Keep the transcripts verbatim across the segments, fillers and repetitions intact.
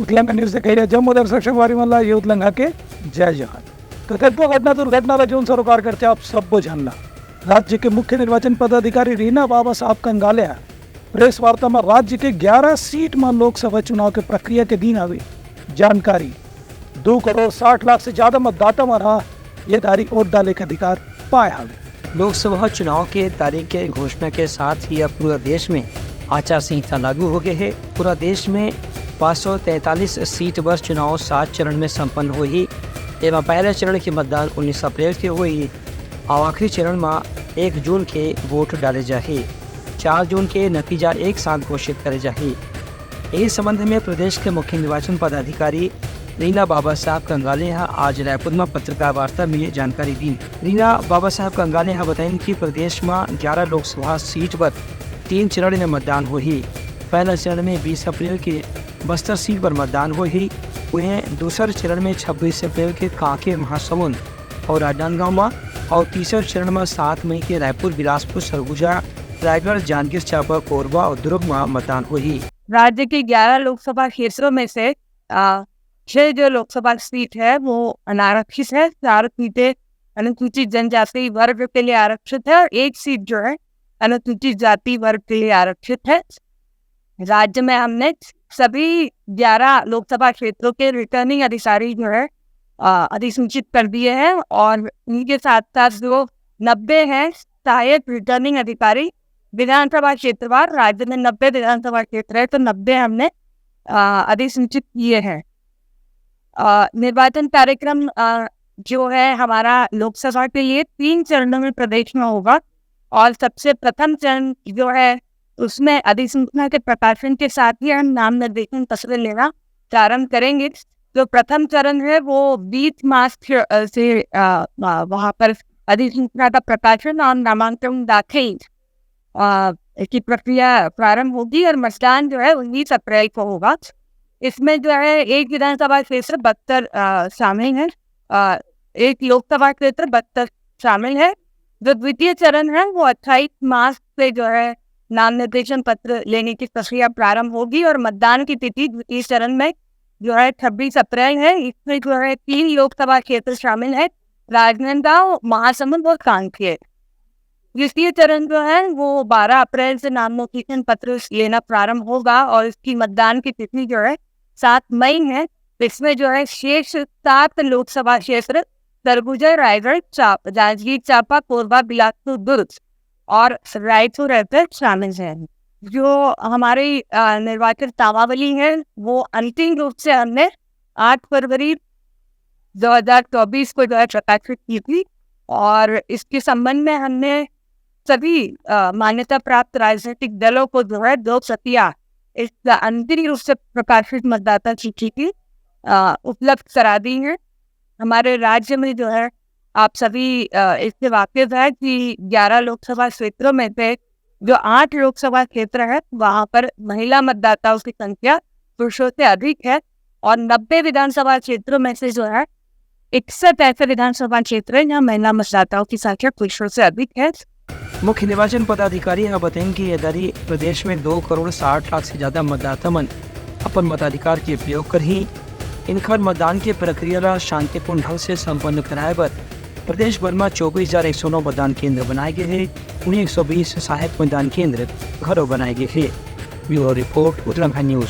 Clam news से कहिरे जम्मो दर्शक संगवारी मन ला यूथ लंघा के जय जोहार। तो कतको घटना दुर्घटना ला जोन सरोकार करथे आप सब्बो झन ला। राज्य के मुख्य निर्वाचन पदाधिकारी रीना बाबा साहब कंगाले ह प्रेस वार्ता म राज्य के ग्यारह सीट म लोकसभा चुनाव के प्रक्रिया के दिन आवे जानकारी। दो करोड़ साठ लाख से ज्यादा मतदाता मन ह ये दारी वोट डाले के अधिकार पाए हवे। लोकसभा चुनाव के तारीख के घोषणा के साथ ही अब पूरा देश में आचार संहिता लागू हो गए है। पूरा देश में पाँच सौ तैंतालीस सीट पर चुनाव सात चरण में संपन्न होही। एमा पहले चरण के मतदान उन्नीस अप्रैल के होही और आखिरी चरण में एक जून के वोट डाले जाही। चार जून के नतीजा एक साथ घोषित करे जाही। यही संबंध में प्रदेश के मुख्य निर्वाचन पदाधिकारी रीना बाबा साहब कंगाले ह आज रायपुर में पत्रकार वार्ता में जानकारी दीन। रीना बाबा साहब कंगाले ह बताइन कि प्रदेश में ग्यारह लोकसभा सीट पर तीन चरण में मतदान होही। पहला चरण में बीस अप्रैल के बस्तर सीट पर मतदान होही। वहीं दूसर चरण में छब्बीस अप्रैल के कांकेर महासमुंद और राजनांदगांव में और तीसर चरण में सात मई के रायपुर, बिलासपुर, सरगुजा, रायगढ़, जांजगीर चांपा, कोरबा और दुर्ग में मतदान होही। राज्य के ग्यारह लोकसभा क्षेत्रों में से, अ, छह जो लोकसभा सीट है वो अनारक्षित है, चार सीटें अनुसूचित जनजाति वर्ग के लिए आरक्षित है और एक सीट जो है अनुसूचित जाति वर्ग के लिए आरक्षित है। राज्य में हमने सभी ग्यारह लोकसभा क्षेत्रों के रिटर्निंग अधिकारी जो है, अ, अधिसूचित कर दिए हैं और इनके साथ साथ जो नब्बे हैं सहायक रिटर्निंग अधिकारी विधानसभा क्षेत्रवार, राज्य में नब्बे विधानसभा क्षेत्र है तो नब्बे हमने, अ, अधिसूचित किए हैं। अ, निर्वाचन कार्यक्रम, अ, जो है हमारा लोकसभा के लिए तीन चरणों में प्रदेश में होगा और सबसे प्रथम चरण जो है उसमें अधिसूचना के प्रकाशन के साथ ही हम नाम निर्देशन पत्र लेना प्रारंभ करेंगे। जो प्रथम चरण है वो बीस मार्च के, अ, से, अ, अ, वहाँ पर अधिसूचना का प्रकाशन और नामांकन दाखिल, अ, की प्रक्रिया प्रारंभ होगी और मतदान जो है उन्नीस अप्रैल को होगा। इसमें जो है एक विधानसभा क्षेत्र बस्तर, अ, शामिल है, अ, एक लोकसभा क्षेत्र बस्तर शामिल है। जो द्वितीय चरण है वो अट्ठाईस मार्च से जो है नाम निर्देशन पत्र लेने की प्रक्रिया प्रारंभ होगी और मतदान की तिथि द्वितीय चरण में जो है छब्बीस अप्रैल है। इसमें जो है तीन लोकसभा क्षेत्र शामिल है, राजनांदगांव, महासमुंद और कांकेर। तृतीय चरण जो है वो बारह अप्रैल से नामांकन पत्र लेना प्रारंभ होगा और इसकी मतदान की तिथि जो है सात मई है। इसमें जो है शेष सात लोकसभा क्षेत्र सरगुजा, रायगढ़, चाप-, जांजगीर चांपा, कोरबा, बिलासपुर, दुर्ग और रायपुर ऐसे शामिल हैं। जो हमारी, अ, निर्वाचन नामावली है वो अंतिम रूप से हमने आठ फरवरी दो हज़ार चौबीस को जो है प्रकाशित की थी और इसके संबंध में हमने सभी, अ, मान्यता प्राप्त राजनीतिक दलों को जो है दो प्रतियां इस अंतिम रूप से प्रकाशित मतदाता सूची की, अ, उपलब्ध करा दी है। हमारे राज्य में जो है आप सभी, अ, इससे वाकिफ है कि ग्यारह लोकसभा क्षेत्रों में से जो आठ लोकसभा क्षेत्र है वहां पर महिला मतदाताओं की संख्या पुरुषों से अधिक है और नब्बे विधानसभा क्षेत्रों में से जो है इकसठ ऐसे विधानसभा क्षेत्र हैं जहां महिला मतदाताओं की संख्या पुरुषों से अधिक है। मुख्य निर्वाचन पदाधिकारी ह बतेन कि ये दरी प्रदेश में दो करोड़ साठ लाख से ज्यादा मतदाता मन अपन मताधिकार के प्रयोग करही। इनकर मतदान के प्रक्रिया ला शांतिपूर्ण ढंग से संपन्न कराए बर प्रदेश भर में चौबीस हजार एक सौ नौ मतदान केंद्र बनाए गए हैं। उन्हें एक सौ बीस सहायक मतदान केंद्र घरों बनाए गए हैं। Bureau report, Uttarakhand news.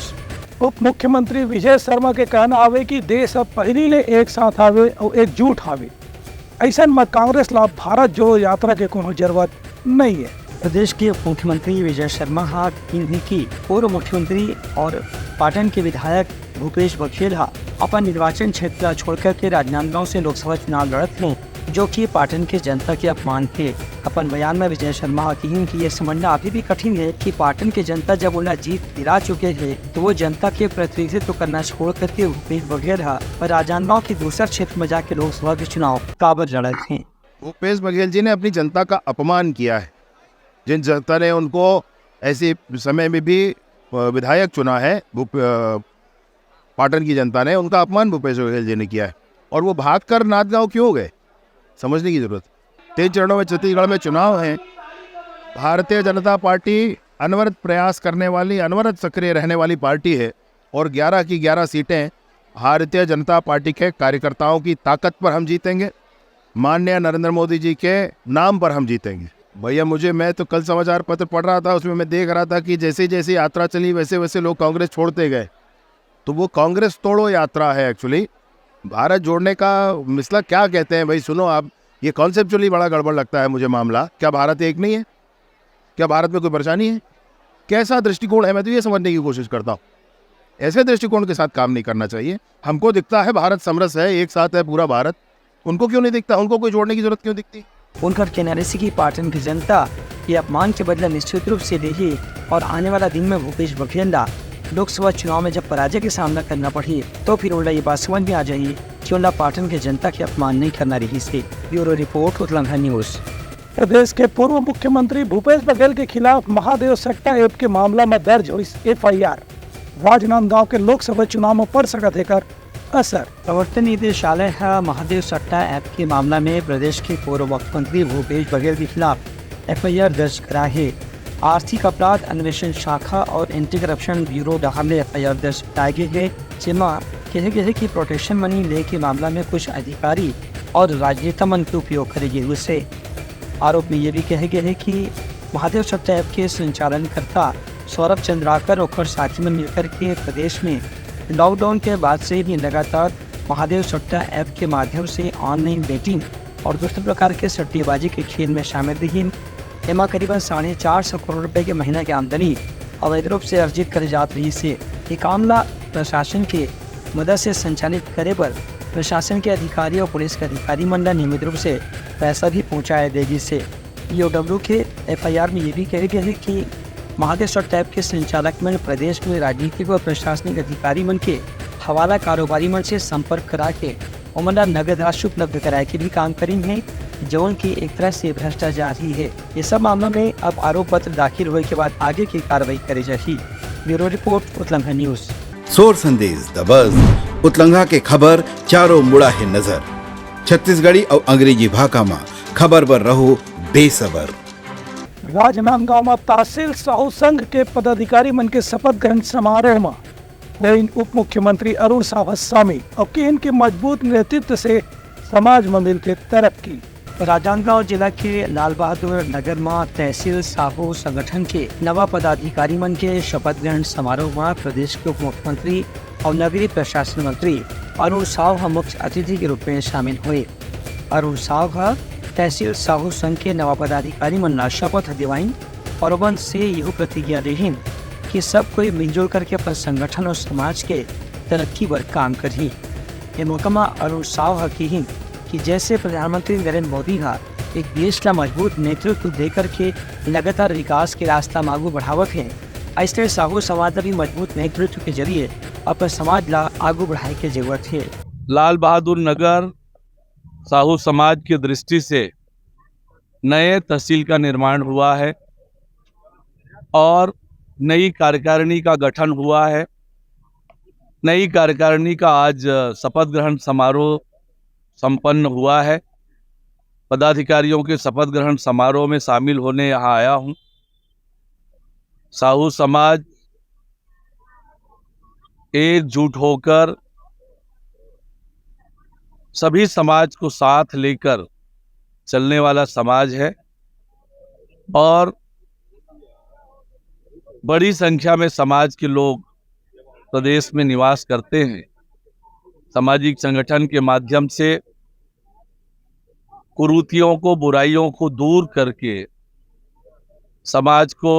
उप मुख्यमंत्री विजय शर्मा के कहना आवे कि देश अब पहिली ले एक साथ आवे और एकजुट आवे। ऐसन म कांग्रेस ला भारत जोड़ो यात्रा के कोनो जरूरत नहीं है। प्रदेश के उप मुख्यमंत्री विजय शर्मा हा किन्ही की पूर्व मुख्यमंत्री और पाटन के विधायक भूपेश बघेल हा अपन निर्वाचन क्षेत्र ला छोड़कर के राजनांदगांव से लोकसभा चुनाव लड़त हैं, जो कि पाटन के जनता के अपमान है। अपन बयान में विजय शर्मा हा किहिन कि ये समझना अभी भी कठिन है कि पाटन के जनता जब ओला जीत दिला चुके हैं, तो वो जनता के प्रतिनिधित्व करना छोड़ करके भूपेश बघेल हा राजनांदगांव के दूसरा क्षेत्र में जाके लोकसभा के चुनाव काबर लड़त हैं। भूपेश बघेल जी ने अपनी जनता का अपमान किया है। जिन जनता ने उनको ऐसे समय में भी, अ, विधायक चुना है, भूप-, अ, पाटन की जनता ने, उनका अपमान भूपेश बघेल जी ने किया है। और वो भागकर नांदगांव क्यों गए, समझने की जरूरत। तीन चरणों में छत्तीसगढ़ में चुनाव है। भारतीय जनता पार्टी अनवरत प्रयास करने वाली, अनवरत सक्रिय रहने वाली पार्टी है। और ग्यारह की ग्यारह सीटें भारतीय जनता पार्टी के कार्यकर्ताओं की ताकत पर हम जीतेंगे, माननीय नरेंद्र मोदी जी के नाम पर हम जीतेंगे। भैया, मुझे, मैं तो कल समाचार पत्र पढ़ रहा था, उसमें मैं देख रहा था कि जैसे जैसे यात्रा चली, वैसे वैसे लोग कांग्रेस छोड़ते गए। तो वो कांग्रेस तोड़ो यात्रा है एक्चुअली। भारत जोड़ने का मिसला क्या कहते हैं भाई? सुनो आप, ये कॉन्सेप्चुअली बड़ा गड़बड़ लगता है मुझे मामला। क्या भारत एक नहीं है? क्या भारत में कोई परेशानी है? कैसा दृष्टिकोण है? मैं तो ये समझने की कोशिश करता हूँ। ऐसे दृष्टिकोण के साथ काम नहीं करना चाहिए। हमको दिखता है भारत समरस है, एक साथ है पूरा भारत। उनको क्यों नहीं दिखता? उनको कोई जोड़ने की जरूरत क्यों दिखती? उनकर कहना रहिस कि पाटन के जनता ये अपमान के बदला निश्चित रूप से लेही और आने वाला दिन में भूपेश बघेल ला लोकसभा चुनाव में जब पराजय के सामना करना पड़ही, तो फिर ओला ये बात समझ में आ जाही कि ओला पाटन के जनता के अपमान नहीं करना रहिस हे। Bureau report, Utlangha news. प्रदेश के पूर्व मुख्यमंत्री भूपेश बघेल के खिलाफ महादेव सट्टा ऐप के मामला में दर्ज होइस एफआईआर, राजनांदगांव के लोकसभा चुनाव में पड़ सकत हे एकर असर। प्रवर्तन निदेशालय ह महादेव सट्टा ऐप के मामला में प्रदेश के पूर्व मुख्यमंत्री भूपेश बघेल के खिलाफ एफआईआर दर्ज कराए हे। आर्थिक अपराध अन्वेषण शाखा और एंटी करप्शन ब्यूरो डहार ले एफआईआर दर्ज कराए गे हे, जेमा कहे गे हे कि प्रोटेक्शन मनी ले के मामला में कुछ अधिकारी और राजनेता मन के उपयोग करे गे रिहिस हे। आरोप में ये भी कहे गे हे कि महादेव सट्टा ऐप के संचालनकर्ता सौरभ चंद्राकर ओकर साथी मन मिलकर के प्रदेश में लॉकडाउन के बाद से ही लगातार महादेव सट्टा ऐप के माध्यम से ऑनलाइन बेटिंग और दूसरे प्रकार के सट्टेबाजी के खेल में शामिल रहिन। एमा करीबन साढ़े चार सौ करोड़ रुपए के महीना के आमदनी अवैध रूप से अर्जित करे जात रहिस हे। ये काम ला प्रशासन के मदद से संचालित करे बर प्रशासन के अधिकारी और पुलिस के अधिकारी मन ला नियमित रूप से पैसा भी पहुंचाए दे गिस हे। ईओडब्ल्यू के एफआईआर में ये भी कहे गए हे कि महादेव सट्टा ऐप के संचालक मन प्रदेश में राजनीतिक और प्रशासनिक अधिकारी मन के हवाला कारोबारी मन से संपर्क करा के ओमन ला नगद राशि उपलब्ध कराए के भी काम करिन हे, जौन की एक तरह से भ्रष्टाचार ही हे। ये सब मामला में अब आरोप पत्र दाखिल होए के बाद आगे की कार्रवाई करे जाही। Bureau report, Utlangha news. सोर संदेश दबस, उतलंघा के खबर चारों मुड़ा हे नजर। छत्तीसगढ़ी अउ अंग्रेजी भाखा म खबर बर रहो बेसबर। राजनांदगांव में तहसील साहू संघ के पदाधिकारी मन के शपथ ग्रहण समारोह में होइन उप मुख्यमंत्री अरुण साव ह शामिल अउ किहिन के मजबूत नेतृत्व से समाज में मिलथे तरक्की। राजनांदगांव जिला के लाल बहादुर नगर में तहसील साहू संगठन के नवा पदाधिकारी मन के शपथ ग्रहण समारोह में प्रदेश के उप मुख्यमंत्री और नगरीय प्रशासन मंत्री अरुण साव ह मुख्य अतिथि के रूप में शामिल हुए। अरुण साव ह तहसील साहू संघ के नवा पदाधिकारी मन ला शपथ दिवाइन और ओमन से यहू प्रतिज्ञा लेहिन कि सब कोई मिलजुल करके अपन संगठन और समाज के तरक्की बर काम करही। ये मौका म अरुण साव ह किहिन कि जैसे प्रधानमंत्री नरेंद्र मोदी ह एक देश ला मजबूत नेतृत्व देकर के लगातार विकास के रास्ता म आगू बढ़ावत हे, अइसने साहू समाज ला भी मजबूत नेतृत्व के जरिए अपन समाज ला आगू बढ़ाए के जरूरत हे। लाल बहादुर नगर साहू समाज की दृष्टि से नए तहसील का निर्माण हुआ है और नई कार्यकारिणी का गठन हुआ है। नई कार्यकारिणी का आज शपथ ग्रहण समारोह संपन्न हुआ है। पदाधिकारियों के शपथ ग्रहण समारोह में शामिल होने यहाँ आया हूँ। साहू समाज एकजुट होकर सभी समाज को साथ लेकर चलने वाला समाज है और बड़ी संख्या में समाज के लोग प्रदेश में निवास करते हैं। सामाजिक संगठन के माध्यम से कुरीतियों को, बुराइयों को दूर करके समाज को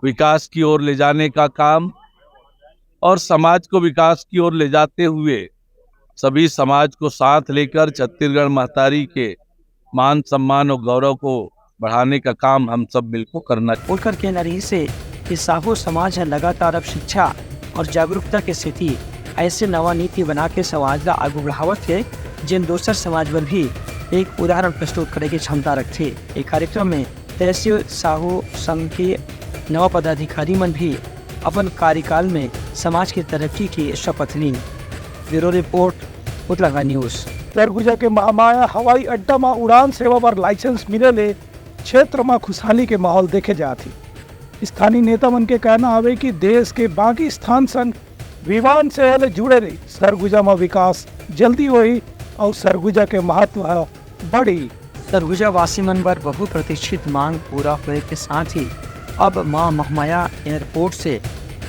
विकास की ओर ले जाने का काम और समाज को विकास की ओर ले जाते हुए सभी समाज को साथ लेकर छत्तीसगढ़ महतारी के मान सम्मान और गौरव को बढ़ाने का काम हम सब मिलकर करना चाहिए। उनकर कहना रहिस हे कि साहू समाज ह लगातार अब शिक्षा और जागरूकता के सेती ऐसे नवा नीति बना के समाज ला आगू बढ़ावत हे, जेन दोसर समाज बर भी एक उदाहरण प्रस्तुत करे के क्षमता रखथे। ए कार्यक्रम में तहसील साहू संघ के नवा पदाधिकारी मन भी अपन कार्यकाल में समाज के तरक्की के शपथ लीन। Bureau report, Utlangha news. Surguja के महामाया हवाई अड्डा म उड़ान सेवा बर लाइसेंस मिले ले क्षेत्र म खुशहाली के माहौल देखे जात हे। स्थानीय नेता मन के कहना हवे कि देश के बाकी स्थान संग विमान सेवा ले जुड़े रही सरगुजा म विकास जल्दी होही अउ सरगुजा के महत्व ह बढ़ी। सरगुजा वासी मन बर बहुप्रतीक्षित मांग पूरा होए के साथ ही अब मां महामाया एयरपोर्ट से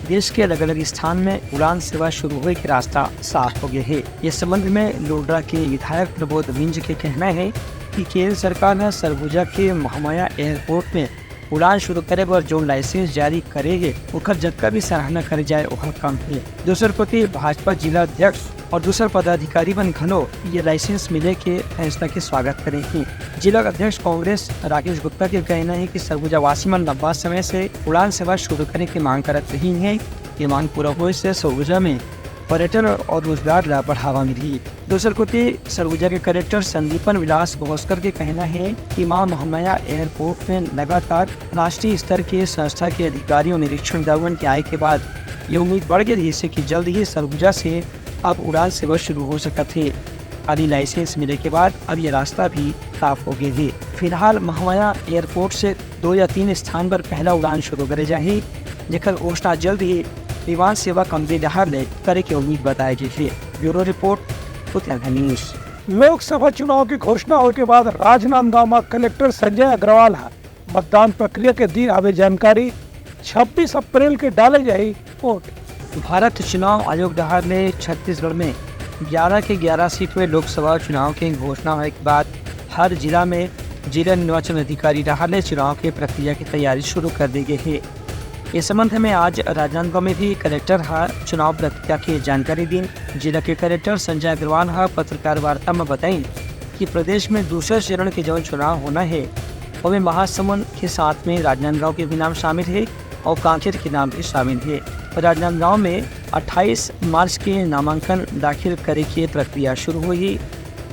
देश के अलग-अलग स्थान में उड़ान सेवा शुरू होए के रास्ता साफ हो गए हे। ये संबंध में लोडरा के विधायक प्रबोध मिंज के कहना है कि केंद्र सरकार ह सरगुजा के महामाया एयरपोर्ट में उड़ान शुरू करे बर जोन लाइसेंस जारी करे हे, ओकर जतका भी सराहना करे जाए, ओहर कम हे। दूसर कोति भाजपा जिला अध्यक्ष और दूसर पदाधिकारी मन घलो ये लाइसेंस मिले के फैसला के स्वागत करे हे। जिला अध्यक्ष कांग्रेस राकेश गुप्ता के कहना है कि सरगुजा वासी मन लंबा समय से उड़ान सेवा शुरू करे के मांग करत रही है। ये मांग पूरा होए से सरगुजा में पर्यटन और रोजगार ला बढ़ावा मिलही। दूसर कोति सरगुजा के कलेक्टर संदीपन विलास भोसकर के कहना है कि मां महामाया एयरपोर्ट में लगातार राष्ट्रीय स्तर के संस्था के अधिकारियों निरीक्षण दल मन के आए के बाद ये उम्मीद बढ़ गई है कि जल्द ही सरगुजा से अब उड़ान सेवा शुरू हो सकत हे। खाली लाइसेंस मिले के बाद अब ये रास्ता भी साफ हो गए हे। फिलहाल महामाया एयरपोर्ट से दो या तीन स्थान पर पहला उड़ान शुरू करे जाही, जेकर घोषणा जल्द ही विमान सेवा कंपनी डहार ले करे के उम्मीद बताए गए हे। Bureau report, Uttarakhand news. Lok Sabha चुनाव के घोषणा होए के बाद राजनांदगांव म कलेक्टर संजय अग्रवाल ह मतदान प्रक्रिया के दिन आवे जानकारी, छब्बीस अप्रैल के डाले जाही वोट। भारत चुनाव आयोग डहार ले छत्तीसगढ़ में ग्यारह के ग्यारह सीट में लोकसभा चुनाव के घोषणा होए के बाद हर जिला में जिला निर्वाचन अधिकारी डहार ले चुनाव के प्रक्रिया की तैयारी शुरू कर दे गए हे। इस संबंध में आज राजनांदगांव में भी कलेक्टर ह चुनाव प्रक्रिया के जानकारी दीन। जिला के कलेक्टर संजय अग्रवाल ह पत्रकार वार्ता में बताइन कि प्रदेश में दूसरे चरण के जौन चुनाव होना हे, ओमे महासमुंद के साथ में राजनांदगांव के भी नाम शामिल हे और कांकेर के नाम भी शामिल हे। राजनांदगांव में अट्ठाईस मार्च के नामांकन दाखिल करे के प्रक्रिया शुरू होही।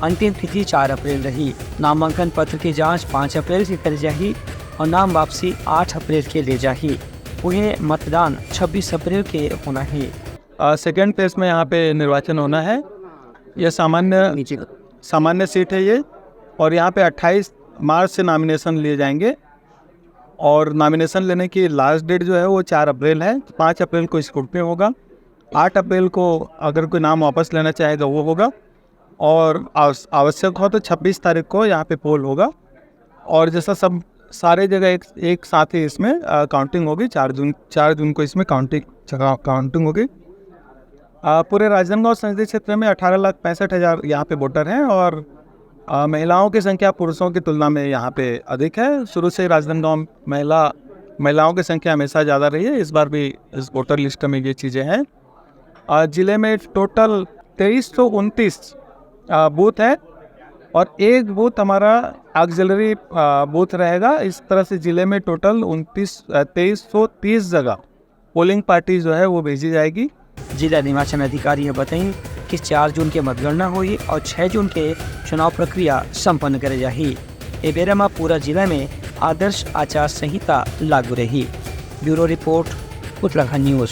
अंतिम तिथि चार अप्रैल रही। नामांकन पत्र के जांच पाँच अप्रैल के करे जाही और नाम वापसी आठ अप्रैल के ले जाही। उहें मतदान छब्बीस अप्रैल के होना हे। सेकेंड फेज में यहाँ पे निर्वाचन होना है। यह सामान्य सामान्य सीट है ये, और यहाँ पे अट्ठाईस मार्च से नॉमिनेशन लिए जाएंगे और नॉमिनेशन लेने की लास्ट डेट जो है वो चार अप्रैल है। पाँच अप्रैल को स्क्रूटनी होगा, आठ अप्रैल को अगर कोई नाम वापस लेना चाहेगा वो होगा, और आवस- आवश्यक हो तो छब्बीस तारीख को यहाँ पे पोल होगा। और जैसा सब सारे जगह एक एक साथ ही इसमें काउंटिंग होगी। चार जून चार जून को इसमें काउंटिंग काउंटिंग होगी। अ, पूरे राजनांदगांव संसदीय क्षेत्र में अठारह लाख पैंसठ हज़ार यहाँ पे वोटर हैं और अ, महिलाओं की संख्या पुरुषों की तुलना में यहाँ पे अधिक है। शुरू से ही राजनांदगांव महिला महिलाओं की संख्या हमेशा ज़्यादा रही है, इस बार भी इस वोटर लिस्ट में ये चीज़ें हैं। अ, जिले में टोटल तेईस सौ उनतीस बूथ है और एक बूथ हमारा ऑक्सिलरी बूथ रहेगा। इस तरह से जिले में टोटल उनतीस तेईस सौ तीस जगह पोलिंग पार्टी जो है वो भेजी जाएगी। जिला निर्वाचन अधिकारी ह बताइन कि चार जून के मतगणना होही और छह जून के चुनाव प्रक्रिया संपन्न करे जाही। ए बेरा म पूरा जिला में आदर्श आचार संहिता लागू रही। Bureau report, Utlakhand news.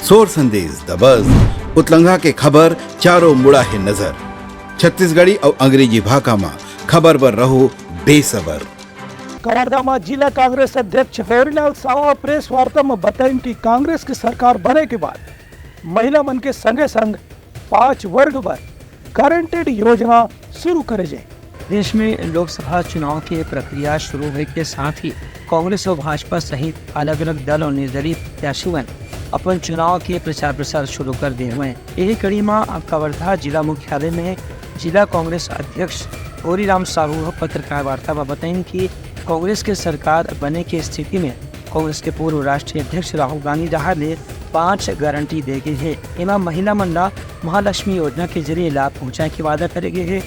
सोर संदेश दबस, उतलंघा के खबर चारों मुड़ा हे नजर। छत्तीसगढ़ी अउ अंग्रेजी भाखा म खबर बर रहो बेसबर। कवर्धा म जिला कांग्रेस अध्यक्ष गौरीलाल साहू ह प्रेस वार्ता म बताइन कि कांग्रेस के सरकार बने के बाद महिला मन के संगे संग पांच वर्ग बर गारंटेड योजना शुरू करे जाए। देश में लोकसभा चुनाव के प्रक्रिया शुरू होए के साथ ही कांग्रेस और भाजपा सहित अलग-अलग दल और निर्दलीय प्रत्याशी मन अपन चुनाव के प्रचार प्रसार शुरू कर दे हुए हैं। यही कड़ी में अब कवर्धा जिला मुख्यालय में जिला कांग्रेस अध्यक्ष गौरीराम साहू ह पत्रकार वार्ता में बताइन कि कांग्रेस के सरकार बने के स्थिति में कांग्रेस के पूर्व राष्ट्रीय अध्यक्ष राहुल गांधी डहार ले पांच गारंटी दे गए हे। एमा महिला मन ला महालक्ष्मी योजना के जरिए लाभ पहुंचाए के वादा करे गए हे।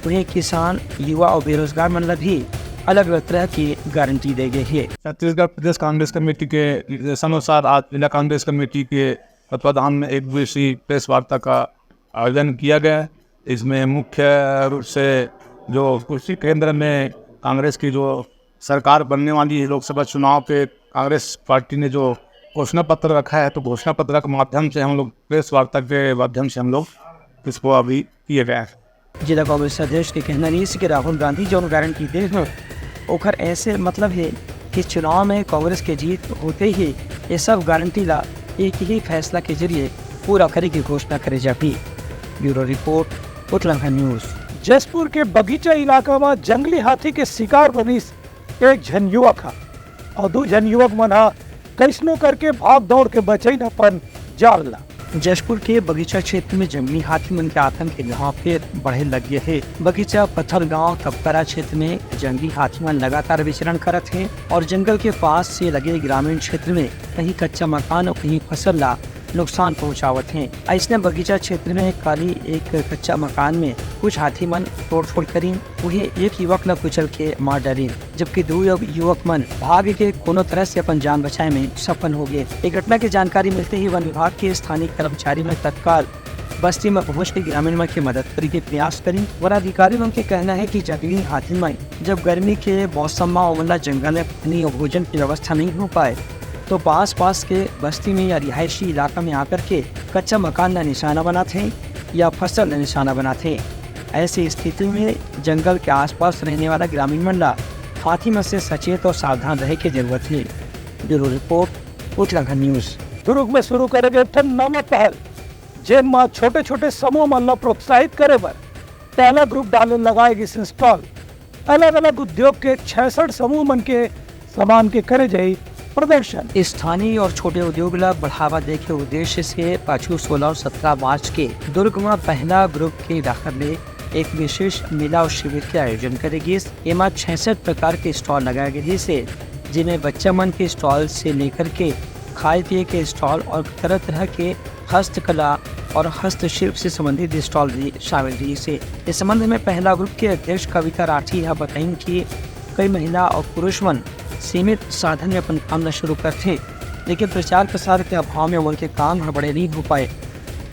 उहें, किसान, युवा और बेरोजगार मन ला भी अलग-अलग तरह के गारंटी दे गए हे। छत्तीसगढ़ प्रदेश कांग्रेस कमेटी के निर्देशानुसार आज जिला कांग्रेस कमेटी के तत्वाधान में एक दिवसीय प्रेस वार्ता का आयोजन किया गया है। इसमें मुख्य रूप से जो कृषि केंद्र में कांग्रेस की जो सरकार बनने वाली है, लोकसभा चुनाव पे कांग्रेस पार्टी ने जो घोषणा पत्र रखा है, तो घोषणा पत्र के माध्यम से हम लोग प्रेस वार्ता के माध्यम से हम लोग इसको अभी किए गए हैं। जिला कांग्रेस अध्यक्ष के कहना रहिस कि राहुल गांधी जौन गारंटी दे हे, ओखर ऐसे मतलब हे कि चुनाव में कांग्रेस के जीत होते ही ये सब गारंटी ला एक ही फैसला के जरिए पूरा करे की घोषणा करे जाही। Bureau report, Utlangha news. Jashpur के बगीचा इलाका म जंगली हाथी के शिकार बनिस एक झन युवक ह, अउ दू झन युवक मन ह कइसनो करके भाग दौड़ के बचइन अपन जान ला। जशपुर के बगीचा क्षेत्र में जंगली हाथी मन के आतंक के घाव फेर बढ़े लग गए हे। बगीचा पत्थर गांव तपकरा क्षेत्र में जंगली हाथी मन लगातार विचरण करत हे और जंगल के पास से लगे ग्रामीण क्षेत्र में कहीं कच्चा मकान और कहीं फसल ला नुकसान पहुंचावत हे। अइसने बगीचा क्षेत्र में काली एक कच्चा मकान में कुछ हाथी मन तोड़फोड़ करिन, वहीं एक युवक ला कुचल के मार डारिन, जबकि दू यु-, युवक मन भाग के कोनो तरह से अपन जान बचाए में सफल हो गए। ये घटना की जानकारी मिलते ही वन विभाग के स्थानीय कर्मचारी मन तत्काल बस्ती में पहुंच के ग्रामीण मन के मदद करे के प्रयास करिन। वन अधिकारी मन के कहना है कि जंगली हाथी मन जब गर्मी के मौसम में ओमन ला जंगल में पानी और भोजन की व्यवस्था नहीं हो पाए, तो आसपास के बस्ती में या रिहायशी इलाका में आकर के कच्चा मकान ला निशाना बनाथे या फसल ला निशाना बनाथे। ऐसी स्थिति में जंगल के आसपास रहने वाला ग्रामीण मन ला हाथी मन से सचेत और सावधान रहे के जरूरत हे। Bureau report, Uttarakhand news. Durg में शुरू करे गए एक ठन नवा पहल, जेन म छोटे-छोटे समूह मन ल प्रोत्साहित करे बर पहला ग्रुप डाले लगाए गिस स्टॉल। अलग-अलग उद्योग के छियासठ समूह मन के सामान के करे जाही प्रदर्शन। स्थानीय और छोटे उद्योग ला बढ़ावा दे के उद्देश्य से पाछू सोलह और सत्रह मार्च के दुर्ग म पहला ग्रुप के डाहर ले एक विशेष मेला और शिविर के आयोजन करे गिस। एमा छियासठ प्रकार के स्टॉल लगाए गे रिहिस हे, जेमे बच्चा मन के स्टॉल से लेकर के खाए पिए के स्टॉल और तरह-तरह के हस्तकला और हस्तशिल्प से संबंधित स्टॉल भी शामिल रिहिस हे। इस संबंध में पहला ग्रुप के अध्यक्ष कविता राठी ह बताइन कि कई महिला और पुरुष मन सीमित साधन में अपन काम ला शुरू करथे, लेकिन प्रचार प्रसार के अभाव में ओमन के काम ह बड़े नहीं हो पाए।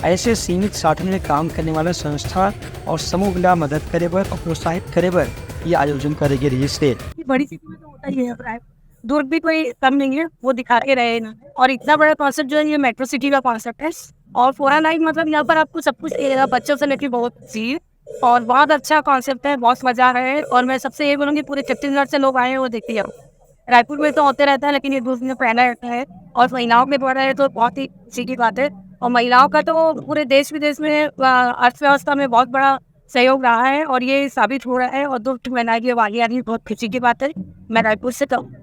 ऐसे सीमित साधन में काम करने वाला संस्था और समूह ला मदद करे बर और प्रोत्साहित करे बर ये आयोजन करे गे रिहिस हे। बड़ी सिटी में तो होता ही है प्राय, दुर्ग भी कोई कम नहीं है, वो दिखा के रहे ना। और इतना बड़ा कॉन्सेप्ट जो है, ये मेट्रो सिटी का कॉन्सेप्ट है। और फोर नाइट मतलब यहाँ पर आपको सब कुछ मिलेगा, बच्चों से लेके बहुत चीज, और बहुत अच्छा कॉन्सेप्ट है, बहुत मजा आ रहा है। और मैं सबसे ये बोलूँगी, पूरे छत्तीसगढ़ से लोग आए हैं वो देखते हैं। रायपुर में तो होते रहता है, लेकिन ये दुर्ग में पहला रहता है और महिलाओं के द्वारा है तो बहुत ही खुशी की बात है। और महिलाओं का तो पूरे देश विदेश में, अ, अर्थव्यवस्था में बहुत बड़ा सहयोग रहा है और ये साबित हो रहा है। और दुर्ग में ये वाली आ रही है, बहुत खुशी की बात है। मैं रायपुर से कहूँ।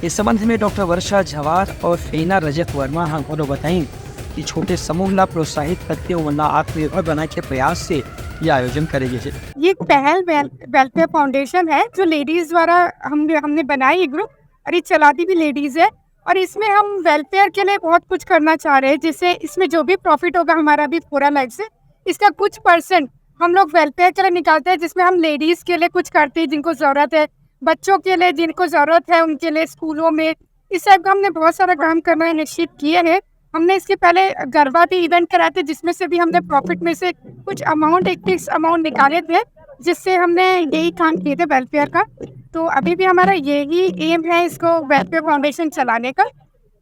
इस संबंध में डॉक्टर वर्षा झवार और फेना रजक वर्मा ह घलो बताइन कि छोटे समूह ला प्रोत्साहित करके ओमन ला आत्मनिर्भर बनाए के प्रयास से ये आयोजन करे गे हे। ये एक पहल वेल-, वेलफेयर फाउंडेशन है जो लेडीज द्वारा हम, हमने बनाई ये ग्रुप और ये चलाती भी लेडीज है। और इसमें हम वेलफेयर के लिए बहुत कुछ करना चाह रहे हैं, जिससे इसमें जो भी प्रॉफिट होगा हमारा भी फोरा लाइफ से, इसका कुछ परसेंट हम लोग वेलफेयर के लिए निकालते हैं, जिसमें हम लेडीज के लिए कुछ करते हैं जिनको जरूरत है, बच्चों के लिए जिनको जरूरत है उनके लिए स्कूलों में। इस टाइप का हमने बहुत सारा काम करना इनिशिएट किए हैं। हमने इसके पहले गरबा भी इवेंट कराए थे, जिसमें से भी हमने प्रॉफिट में से कुछ अमाउंट, एक फिक्स अमाउंट निकाले थे, जिससे हमने यही काम किए थे वेलफेयर का। तो अभी भी हमारा यही एम है इसको वेलफेयर फाउंडेशन चलाने का।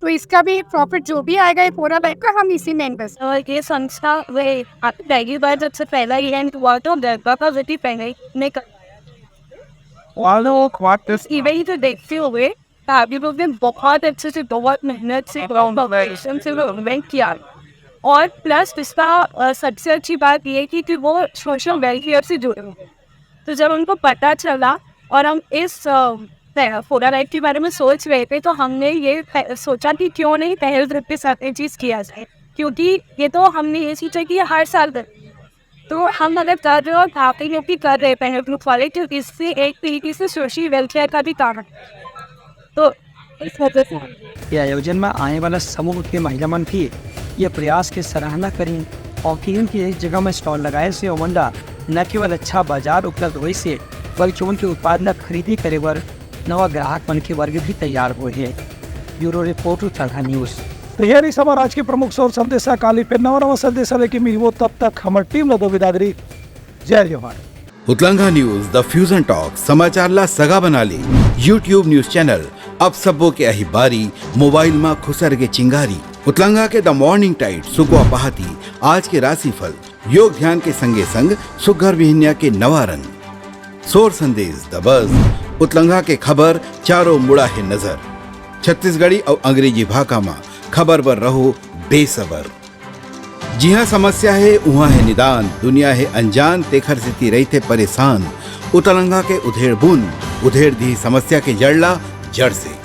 तो इसका भी प्रॉफिट जो भी आएगा ये फोरा लाइफ का, हम इसी में इन्वेस्ट। और ये संस्था वे आपकी पहली बार जब से पहला इवेंट हुआ तो गरबा का विधि पहले ही ने कर इवेंट तो देखते हुए भाभी लोग ने बहुत अच्छे से, बहुत मेहनत से, बहुत पेशेंस से वो इवेंट किया। और प्लस इसका, अ, सबसे अच्छी बात ये थी कि वो सोशल वेलफेयर से जुड़े हुए हैं। तो जब उनको पता चला और हम इस, अ, पे-, फोरा लाइफ के बारे में सोच रहे थे, तो हमने ये पे-, सोचा कि क्यों नहीं पहल ग्रुप के साथ ये चीज़ किया जाए, क्योंकि ये तो हमने ये सोचा कि ये हर साल करते हैं। तो हम अगर कर रहे हैं और बाकी लोग भी कर रहे हैं पहल ग्रुप वाले, तो इससे एक तरीके से सोशल वेलफेयर का भी काम है। तो इस वजह से ये आयोजन में आने वाला समूह के महिला मन भी ये प्रयास के सराहना करिन और किहिन कि एक जगह में स्टॉल लगाए से ओमन ला न केवल अच्छा बाजार उपलब्ध होइस हे, बल्कि ओमन के उत्पाद ला खरीदी करे बर नवा ग्राहक मन के वर्ग भी तैयार होए हे। Bureau report, Uttarakhand news. तो ये रही हमारा आज के प्रमुख शोर संदेशा। काली फिर नवा नवा संदेशा लेके मिलबो, तब तक हमार टीम ला दो बिदागरी। जय जोहार। उतलंगा न्यूज, द फ्यूजन टॉक, समाचार ला सगा बना ले। YouTube न्यूज चैनल, अब सबो के अही बारी, मोबाइल मा खुसर के चिंगारी। उतलंगा के द मॉर्निंग टाइड, सुकवा पहाती, आज के राशिफल, योग ध्यान के संगे संग सुग्घर बिहनिया के नवा रंग। सोर संदेश द बज। उतलंघा के खबर चारों मुड़ा हे नजर। छत्तीसगढ़ी अउ अंग्रेजी भाखा म खबर बर रहो बेसबर। जिहां समस्या हे, उहां हे निदान। दुनिया हे अनजान, तेखर सेती रहिथे परेशान। उतलंघा के उधेड़ बुन, उधेड़ दिही समस्या के जड़ ला जड़ से।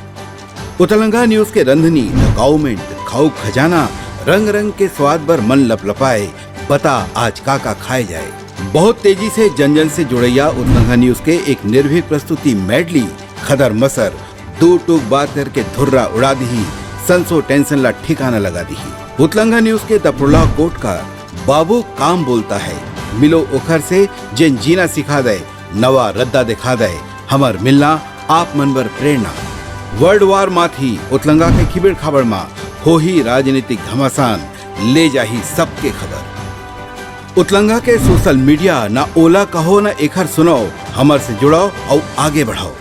उतलंघा न्यूज के रंधनी, द गवर्नमेंट, खाऊ खजाना, रंग रंग के स्वाद बर मन लपलपाए। बता आज का का खाए जाए। बहुत तेजी से जन जन से जुड़ैया उतलंघा न्यूज के एक निर्भीक प्रस्तुति मेडली, खदर मसर, दू टूक बात करके धुर्रा उड़ा दिही, संसो टेंशन ला ठिकाना लगा दिही। उतलंघा न्यूज के द प्रोलॉग कोट का बाबू काम बोलता है, मिलो ओखर से जेन जीना सिखा दे, नवा रद्दा दिखा दे, हमर मिलना आप मन बर प्रेरणा। वर्ल्ड वार माथी उतलंगा के खिबेड़ खाबड़ मा होही राजनीतिक घमासान, ले जाही सबके खबर। उतलंगा के सोशल मीडिया, ना ओला कहो ना एखर सुनाओ, हमर से जुड़ाओ अउ आगे बढ़ाओ।